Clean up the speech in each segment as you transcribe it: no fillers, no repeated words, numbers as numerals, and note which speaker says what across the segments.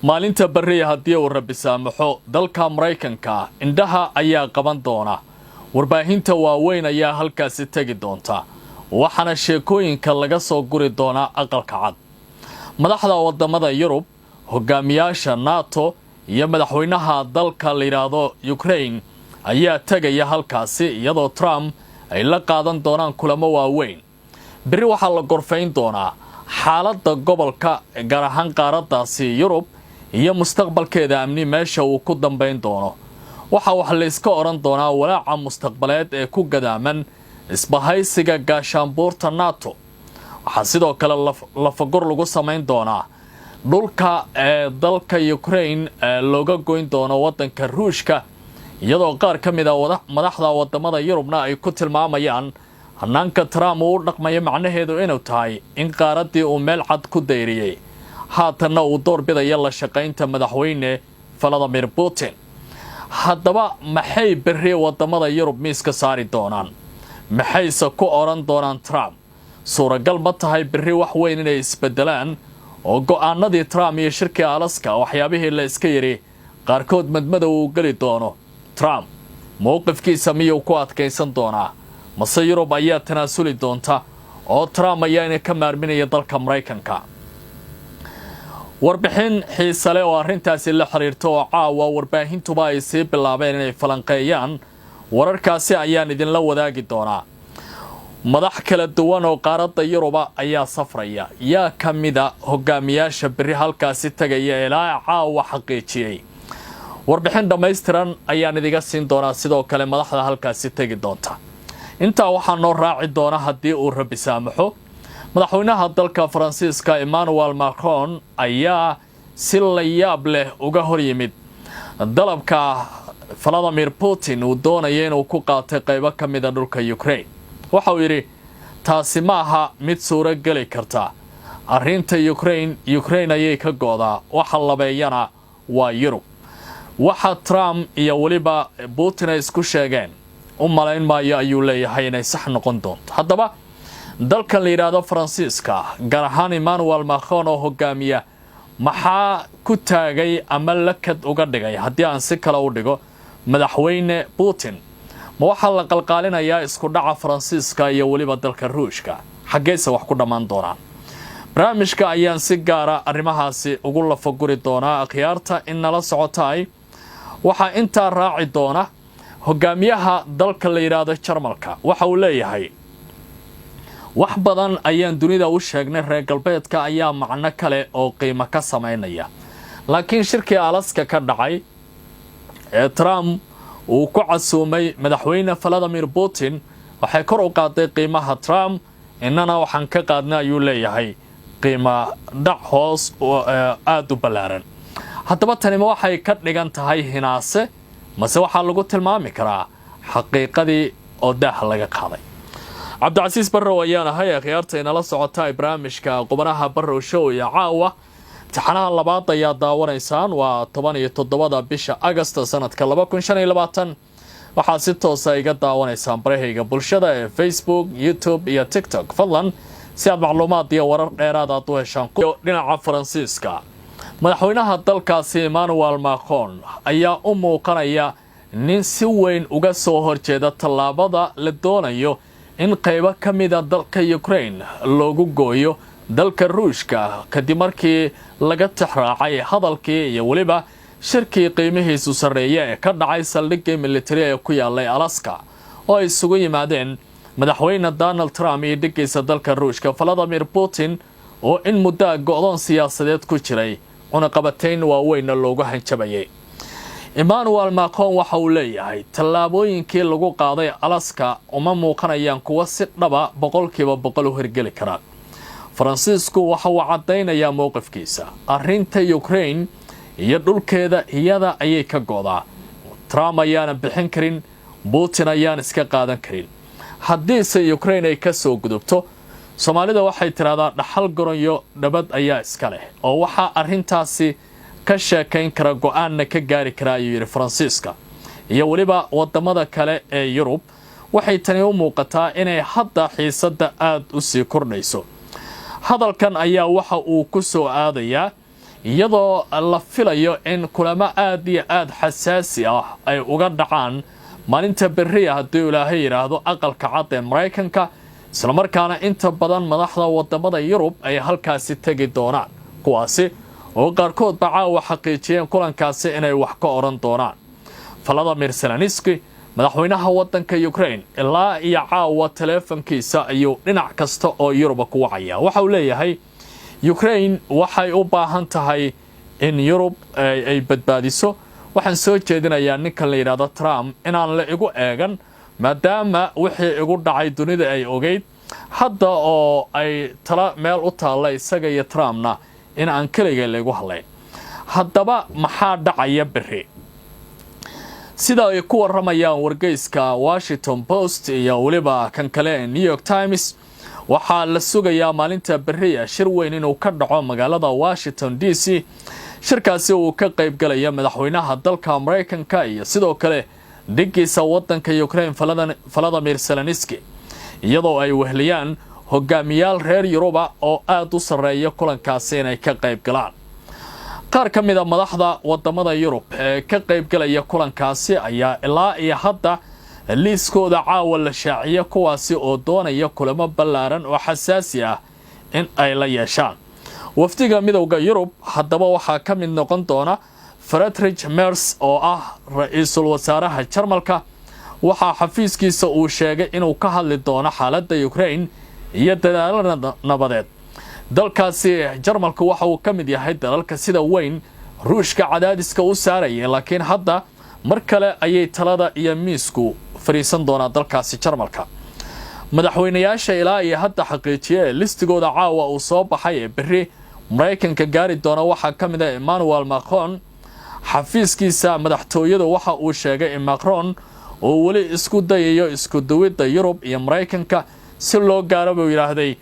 Speaker 1: Maalinta berriya, haddii uu Rabbi saamaxo, dalka Maraykanka indhaha ayaa qaban doona. Warbaahinta waaweyn ayaa halkaasi tegi doonta, waxaana sheekooyinka laga soo guri doonaa Aqalka Cad. Madaxda wadamada Yurub, hogaamiyaasha NATO iyo madaxweynaha dalka la yidhaahdo Ukraine ayaa tegaya halkaasi, iyadoo Trump ay la qaadan doonaan kulamo waaweyn. Berri waxaa la gorfayn doonaa xaaladda gobolka, gaar ahaan qaaraddaasi Yurub, iyo mustaqbalkeeda amni meesha uu ku dambayn doono. Waxaa wax layska odhan doonaa walaaca mustaqbaleed ee ku gadaaman isbahaysiga gaashaanbuurta NATO. Waxaa sidoo kale lafagur lagu samayn doonaa dhulka ee dalka Ukraine looga goyn doono waddanka Ruushka, iyadoo qaar ka mid a madaxda wadamada Yurubna ay ku tilmaamayaan hanaanka Trump uu u dhaqmayo macnaheedu inuu tahay in qaaraddii uu meel cad ku dayriyey, haatanna uu door bidaya la shaqaynta madaxweyne Valadimir Putin. Haddaba, maxay berri wadamada Yurub miiska saari doonaan? Maxayse ku odhan doonaan Trump? Suuragal ma tahay berri wax weyn inay isbedelaan oo go'aanadii Trump iyo shirkii Alaska waxyaabihii la iska yidhi qaarkood madmadow uu geli doono? Trump mowqifkiisa miyuu ku adkaysan doonaa, mase Yurub ayaa tanaasuli doonta oo Trump ayaana ka maarminaya dalka Maraykanka? Warbixin xiise leh oo arrintaasi la xiriirta oo caawa warbaahintuba ay sii bilaabeen inay falanqeeyaan wararkaasi ayaan idinla wadaagi doonaa. Madax kala duwan oo qaaradda Yuruba ayaa safraya. Yaa ka mida hogaamiyaasha berri halkaasi tegaya ilaa caawa xaqiijiyey? Warbixin dhammaystiran ayaan idiga siin doonaa, sidoo kale madaxda halkaasi tegi doonta. Intaa waxaa noo raaci doona, haddii uu Rabbi saamaxo, madaxweynaha dalka Faransiiska Emmanuel Macron ayaa si la yaab leh uga hor yimid dalabka Valadimir Putin uu doonaya inuu ku qaatay qaybo ka mida dhulka Ukraine. Waxa uu yidhi, taasi ma aha mid suuro geli karta. Arrinta Ukraine, Ukraine ayay ka go'daa, waxa labeeyana waa Yurub. Waxa Trump iyo weliba Putin ay isku sheegeen u malayn maayo, ayuu leeyahay, inay sax noqon doonto. Haddaba, dalkan la yidhaahdo Faransiiska, gaar ahaan Emmanuel Macron oo hogaamiya, maxaa ku taagay ama lakad uga dhigay, haddii aan si kale u dhigo, madaxweyne Putin? Ma waxaa la qalqaalinayaa isku dhaca Faransiiska iyo weliba dalka Ruushka? Xaggeese wax ku dhammaan doonaan? Barnaamijka ayaan si gaara arrimahaasi ugu lafaguri doonaa. Akhyaarta in nala socotaay, waxaa intaa raaci doona hogaamiyaha dalka la yidhaahdo Jarmalka. Waxa uu leeyahay, wax badan ayaan dunida u sheegnay, reer galbeedka ayaa macno kale oo qiimo ka samaynaya, laakiin shirkii Alaska ka dhacay ee Trump uu ku casuumay madaxweyne Valadimir Putin waxay kor u qaaday qiimaha Trump, innana waxaan ka qaadnay, ayuu leeyahay, qiimo dhac hoos oo aada u ballaaran. Haddaba, tanima waxay ka dhigan tahay hinaase, mase waxaa lagu tilmaami karaa xaqiiqadii oo daaha laga qaaday? Cabdicasiis Barrow ayaan ahay. Akhyaarta inala socota, barnaamijka Qubanaha Barrow Show iyo caawa taxanaha labaad ayaa daawanaysaan. Waa 17-da bisha Agasta sanadka 2025. Waxaad si toosa iga daawanaysaan barahayga bulshada ee Facebook, YouTube iyo TikTok. Fadlan, si aad macluumaad iyo warar dheeraad aad u heshaan. Dhinaca Faransiiska, madaxweynaha dalkaasi Emmanuel Macron ayaa u muuqanaya nin si weyn uga soo horjeeda tallaabada la doonayo in qaybo ka mida dalka Ukraine loogu gooyo dalka Ruushka, kadib markii laga tixraacay hadalkii iyo weliba shirkii qiimihiisu sarreeya ee ka dhacay saldhiggii militari ee ku yaalay Alaska, oo ay isugu yimaadeen madaxweyne Donald Trump iyo dhiggiisa dalka Ruushka Valadimir Putin, oo in muddaa go'doon siyaasadeed ku jiray, cunaqabatayn waaweynna loogu hanjabayay. Emmanuel Macron waxa uu leeyahay, tallaabooyinkii lagu qaaday Alaska uma muuqanayaan kuwo si dhaba 100% u hirgeli kara. Faransiisku waxa uu caddaynayaa mowqifkiisa: arrinta Ukraine iyo dhulkeeda iyada ayay ka go'daa. Trump ayaana bixin karin, Putin ayaan iska qaadan karin. Haddiise Ukraine ay ka soo gudubto, Soomaalida waxay tidhahdaa, dhaxal goronyo dhabad ayaa iska leh, oo waxaa arrintaasi ka sheekayn kara, go'aanna ka gaari kara, ayuu yidhi, Faransiiska iyo weliba wadamada kale ee Yurub. Waxay tani u muuqataa inay hadda xiisadda aada u sii kordhayso. Hadalkan ayaa waxa uu ku soo aadayaa Iyadoo la filayo in kulamo aada iyo aada xasaasi ah ay uga dhacaan maalinta berriya, haddii Ilaahay yidhaahdo, Aqalka Cad ee Maraykanka, islamarkaana inta badan madaxda wadamada Yurub ay halkaasi tegi doonaan, kuwaasi oo qaarkoodba caawa xaqiijiyeen kulankaasi inay wax ka odhan doonaan. Valadimir Zelenski, madaxweynaha waddanka Ukraine, ilaa iyo caawa taleefankiisa ayuu dhinac kasta oo Yuruba ku wacaya. Waxa uu leeyahay, Ukraine waxay u baahan tahay in Yurub ay badbaadiso. Waxaan soo jeedinayaa ninkan la yidhaahdo Trump inaan la igu eegan, maadaama wixii igu dhacay dunida ay ogeyd. Hadda oo ay tala meel u taalla isaga iyo Trumpna, in aan keligay laygu hadlayn. Haddaba maxaa dhacaya berri? Sida ay ku waramayaan wargeyska Washington Post iyo weliba kan kale ee New York Times, waxaa la sugayaa maalinta berriya shir weyn inuu ka dhaco magaalada Washington DC. Shirkaasi uu ka qaybgalaya madaxweynaha dalka Maraykanka iyo sidoo kale dhigiisa wadanka Ukraine, Valadimir Zelenski, iyadoo ay wehliyaan hogaamiyaal reer Yuruba oo aada u sarreeya kulankaasi inay ka qayb galaan. Qaar ka mid a madaxda wadamada Yurub ee ka qaybgalaya kulankaasi ayaa ilaa iyo hadda liiskooda caawa la shaaciya, kuwaasi oo doonaya kulamo ballaaran oo xasaasi ah in ay la yeeshaan wafdiga Midowda Yurub. Haddaba waxaa ka mid noqon doona Friedrich Merz oo ah ra-iisul wasaaraha Jarmalka. Waxaa xafiiskiisa uu sheegay inuu ka hadli doono xaaladda Ukraine iyo dadaalo nabadeed. Dalkaasi Jarmalku waxa uu ka mid yahay dalalka sida weyn Ruushka cadaadiska u saaraya, laakiin hadda mar kale ayay talada iyo miisku fadhiisan doonaa dalkaasi Jarmalka. Madaxweynayaasha ilaa iyo hadda xaqiijiya ee listigooda caawa uu soo baxay ee berri Maraykanka gaari doona waxaa ka mid ah Emmanuel Macron. Xafiiskiisa madaxtooyadu waxa uu sheegay in Macron uu weli isku dayayo isku duwidda Yurub iyo Maraykanka si loo gaaro, buu yidhaahday,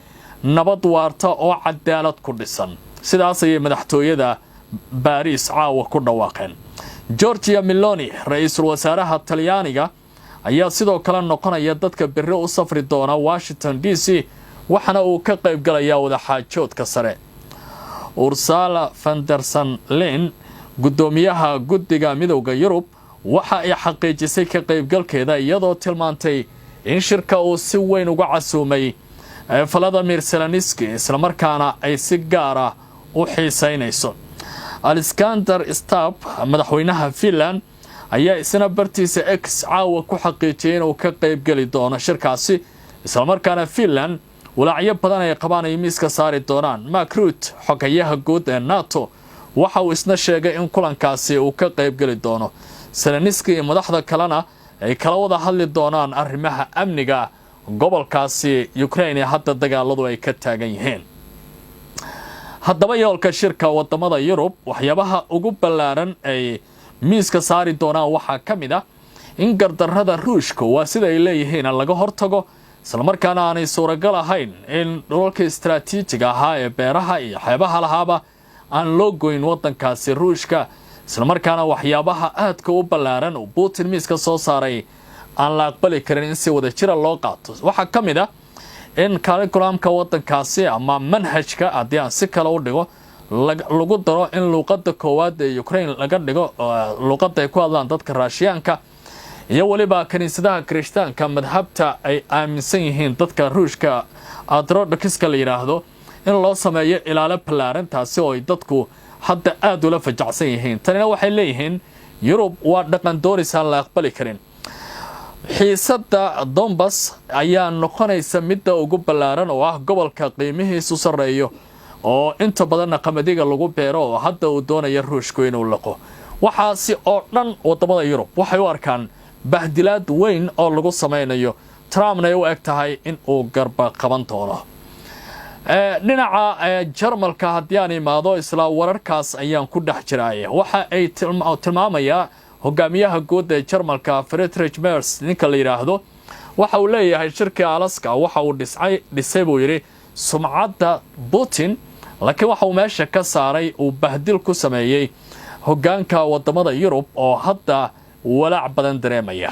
Speaker 1: nabad waarta oo cadaalad ku dhisan. Sidaas ayay madaxtooyada Baariis caawa ku dhawaaqeen. Giorgia Meloni, ra-iisul wasaaraha Talyaaniga, ayaa sidoo kale noqonaya dadka berri u safri doona Washington DC, waxaana uu ka qaybgalayaa wadaxaajoodka sare. Ursula von der Leyen, guddoomiyaha guddiga Midowda Yurub, waxa ay xaqiijisay ka qaybgalkeeda, iyadoo tilmaantay in shirka uu si weyn uga casuumay Valadimir Zelenski, islamarkaana ay si gaara u xiisaynayso. Alexander Stubb, madaxweynaha Finland, ayaa isna bartiisa X caawa ku xaqiijiyay inuu ka qaybgeli doono shirkaasi, islamarkaana Finland walaacyo badan ay qabaan ay miiska saari doonaan. Mark Rutte, xogayaha guud ee NATO, waxa uu isna sheegay in kulankaasi uu ka qaybgeli doono. Zelenski iyo madaxda kalena ay kala wada hadli doonaan arrimaha amniga gobolkaasi Ukraine ee hadda dagaaladu ay ka taagan yihiin. Haddaba yoolka shirka wadamada Yurub, waxyaabaha ugu ballaaran ay miiska saari doonaan waxaa ka mid ah in gardarrada Ruushka, waa sida ay leeyihiin, laga hortago, islamarkaana aanay suuragal ahayn in dhulalka istaraatiijiga ahaa ee beeraha iyo xeebaha lahaaba aan loo goyn wadankaasi Ruushka, islamarkaana waxyaabaha aadka u ballaaran uu Putin miiska soo saaray aan la aqbali karin in si wada jira loo qaato. Waxaa ka mid ah in curriculumka wadankaasi ama manhajka, haddii aan si kale u dhigo, lagu daro in luuqada koowaad ee Ukraine laga dhigo luuqadda ay ku hadlaan dadka Raashiyaanka, iyo weliba kiniisadaha Kirishtaanka madhabta ay aaminsan yihiin dadka Ruushka, Orthodoxiska la yidhaahdo, in loo sameeyo ilaalo ballaaran, taasi oo ay dadku hadda aada ula fajacsan yihiin. Tanina waxay leeyihiin Yurub waa dhaqan dooris aan la aqbali karin. Xiisadda Donbas ayaa noqonaysa midda ugu ballaaran, oo ah gobolka qiimihiisu sarreeyo oo inta badanna qamadiga lagu beero, oo hadda uu doonayo Ruushku inuu laqo. Waxaasi oo dhan wadamada Yurub waxay u arkaan bahdilaad weyn oo lagu samaynayo, Trumpna ay u eg tahay in uu garba qaban doono. Dhinaca Jarmalka haddii aan imaado, isla wararkaas ayaan ku dhex jiraaye, waxa ay tilmaamayaa hogaamiyaha guud ee Jarmalka, Friedrich Merz ninka la yidhaahdo, waxa uu leeyahay shirkii Alaska waxa uu dhisay dhisay, buu yidhi, sumcadda Putin, laakiin waxa uu meesha ka saaray, uu bahdil ku sameeyey hogaanka wadamada Yurub oo hadda walaac badan dareemaya.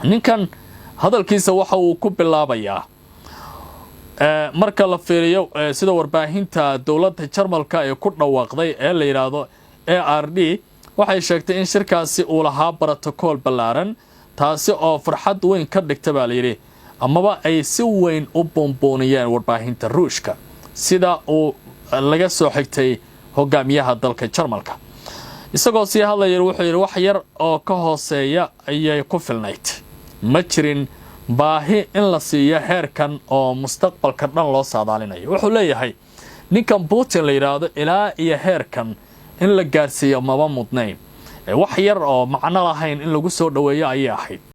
Speaker 1: Ninkan hadalkiisa waxa uu ku bilaabayaa Marka la fiiriyo sida warbaahinta dowladda Jarmalka ee ku dhawaaqday ee la yidhaahdo ARD, waxay sheegtay in shirkaasi uu lahaa brotocool ballaaran, taasi oo farxad weyn ka dhigta, baa layidhi, amaba ay si weyn u buunbuuniyeen warbaahinta Ruushka, sida uu laga soo xigtay hogaamiyaha dalka Jarmalka. Isagoo sii hadlaya wuxuu yidhi: "Wax yar oo ka hooseeya ayay ku filnayd. Ma jirin baahi in la siiyo heerkan oo mustaqbalka dhan loo saadaalinayo." Wuxuu leeyahay ninkan Putin la yidhaahdo ilaa iyo heerkan in la gaarsiiyo maba mudnayn, wax yar oo macno lahayn in lagu soo dhoweeyo ayay ahayd.